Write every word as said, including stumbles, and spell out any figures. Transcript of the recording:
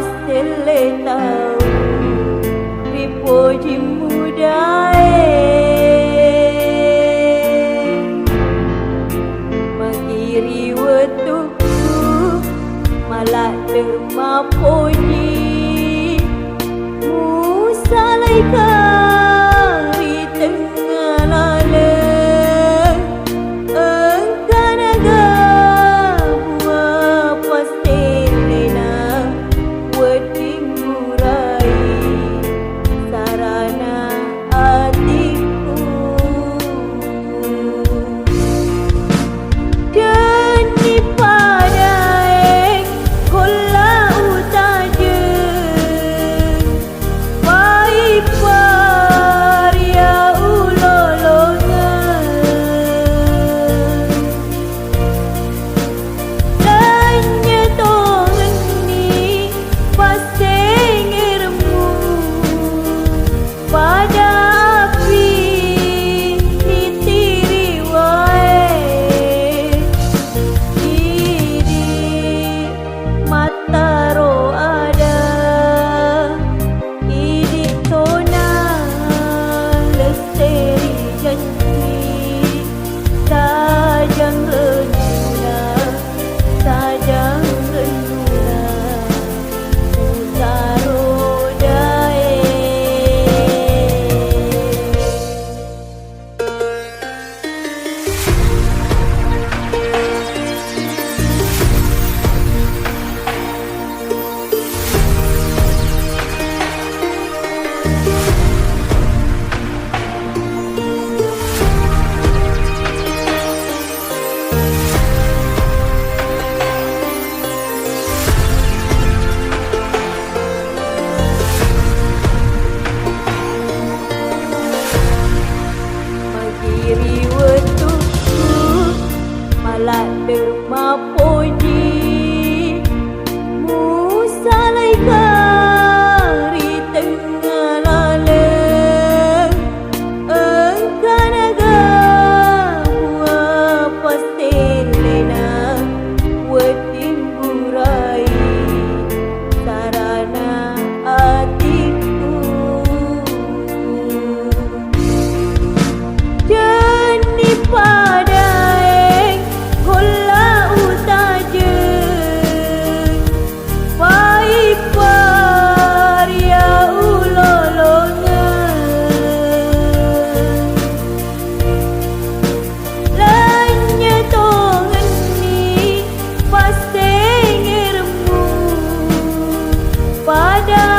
Selle tau ri pojimmu daeng, magiri wettukku maladde' mappoji, musalaika ri tengnga laleng. Engkanaga mua pastellena wedding burai sarana atikku. Denni padaeng golla utajeng, paipparia ulolongeng. Lennye tongenni passengermu, pada api nitiri wae. Idi mattaro ada, idi tona lesseri janji, sajang rennuna, sajang rennuna, utaro dae. Magiri wettukku maladde' mappoji, musalaika ri tengnga laleng. Engkanaga mua pastellena wedding burai sarana atikku. Denni padaeng golla utajeng, paipparia ulolongeng. Lennye tongenni passengermu, pada